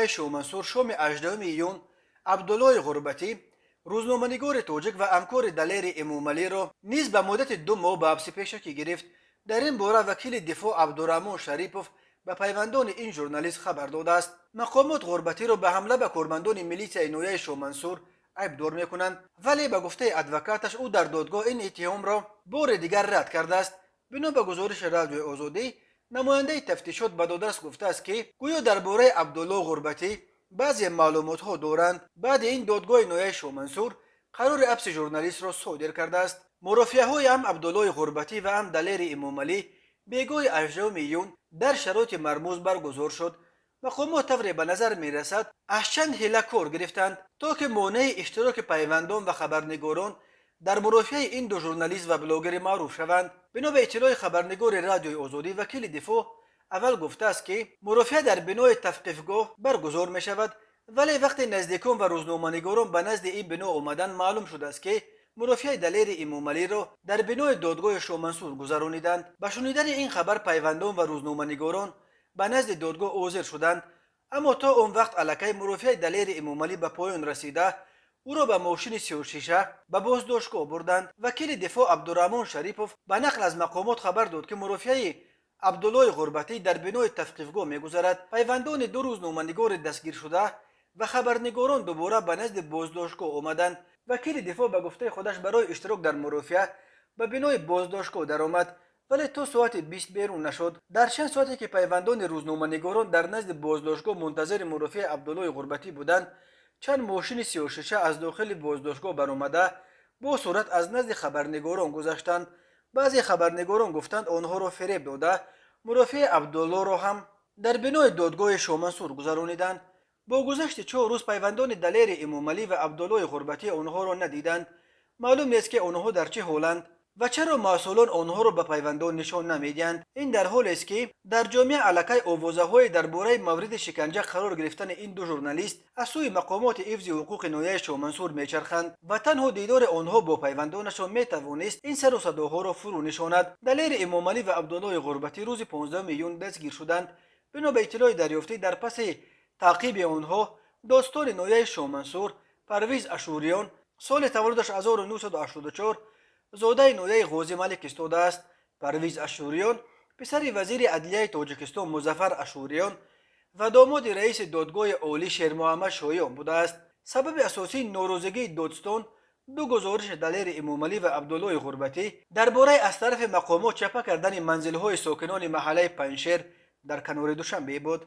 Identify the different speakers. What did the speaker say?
Speaker 1: Ноҳияи Шоҳмансур шоми 18 июн Абдуллои Ғурбатӣ, рӯзноманигори тоҷик ва ҳамкори Далери Эмомалиро низ ба муддати 2 моҳ ба ҳабси пешакӣ гирифт. Дар ин бора вакили дифоъ Абдураҳмон Шарипов ба пайвандони ин журналист хабар додааст. Мақомот Ғурбатиро ба ҳамла ба кормандони милитсияи ноҳияи Шоҳмансур айбдор мекунанд, вале ба гуфтаи адвокаташ, ӯ дар додгоҳ ин иттиҳомро бори дигар рад кардааст. Бино ба гузориши Радиои Озодӣ, намояндаи тафтишот ба додрас гуфтааст, ки гӯё дар бораи Абдулло Ғурбатӣ баъзе маълумотҳо доранд. Баъди ин додгоҳи ноҳияи Шоҳмансур қарори ҳабси журналистро содир кардааст. Мурофиаҳои ҳам Абдуллои Ғурбатӣ ва ҳам Далери Эмомалӣ бегоҳи 18 июн дар шароити мармуз баргузор шуд. Мақомот, тавре ба назар мерасад, аз чанд ҳила кор гирифтанд, то ки монеи иштироки пайвандон ва хабарнигорон дар мурофиаи ин ду журналист ва блогери маъруф шаванд. Бино ба иттилои хабарнигори Радиои Озодӣ, вакили дифоъ аввал гуфтааст, ки мурофиа дар бинои тавқифгоҳ баргузор мешавад, вале вақте наздикон ва рӯзноманигорон ба назди ин бино омаданд, маълум шудааст, ки мурофиаи Далери Эмомалиро дар бинои додгоҳи Шоҳмансур гузарониданд. Ба шунидани ин хабар пайвандон ва рӯзноманигорон ба назди додгоҳ ҳозир шуданд, аммо то он вақт аллакай мурофиаи Далери Эмомалӣ ба поён расида, ӯро ба мошини сиёҳшиша ба боздоштгоҳ бурданд. Вакили дифоъ Абдураҳмон Шарипов ба нақл аз мақомот хабар дод, ки мурофиаи Абдуллои Ғурбатӣ дар бинои тавқифгоҳ мегузарад. Пайвандони ду рӯзноманигори дастгиршуда ва хабарнигорон дубора ба назди боздоштгоҳ омаданд. Вакили дифоъ, ба гуфтаи худаш, барои иштирок дар мурофиа ба бинои боздоштгоҳ даромад, вале то соати 20 берун нашуд. Дар чанд соате ки пайвандони рӯзноманигорон дар назди боздоштгоҳ мунтазири мурофиаи Абдуллои Ғурбатӣ буданд, чанд мошини сиёҳшиша аз дохили боздоштгоҳ баромада, бо суръат аз назди хабарнигорон гузаштанд. Баъзе хабарнигорон гуфтанд, онҳоро фиреб дода, мурофиаи Абдуллоро ҳам дар бинои додгоҳи Шоҳмансур гузарониданд. Бо гузашти 4 рӯз пайвандони Далери Эмомалӣ ва Абдуллои Ғурбатӣ онҳоро надиданд. Маълум нест, ки онҳо дар чӣ ҳоланд ва чаро масъулон онҳоро ба пайвандон нишон намедиҳанд. Ин дар ҳолест, ки дар ҷомеа аллакай овозаҳое дар бораи мавриди шиканҷа қарор гирифтани ин ду журналист аз сӯи мақомоти ҳифзи ҳуқуқи ноҳияи Шоҳмансур мечарханд ва танҳо дидори онҳо бо пайвандонашон метавонист ин сару садоҳоро фурӯ нишонад. Далери Эмомалӣ ва Абдуллои Ғурбатӣ рӯзи 15 июн дастгир шуданд. Бино ба иттилои дарёфтӣ, дар паси таъқиби онҳо додстони ноҳияи Шоҳмансур Парвиз Ашӯриён, соли таваллудаш 1984, зодаи ноҳияи Ғозималик истодааст. Парвиз Ашӯриён писари вазири адлияи Тоҷикистон Музаффар Ашӯриён ва домоди раиси додгоҳи олӣ Шермуҳаммад Шоён будааст. Сабаби асосии норозигии додстон ду гузориши Далери Эмомалӣ ва Абдуллои Ғурбатӣ дар бораи аз тарафи мақомот чапа кардани манзилҳои сокинони маҳаллаи Панҷшер дар канори Душанбе буд.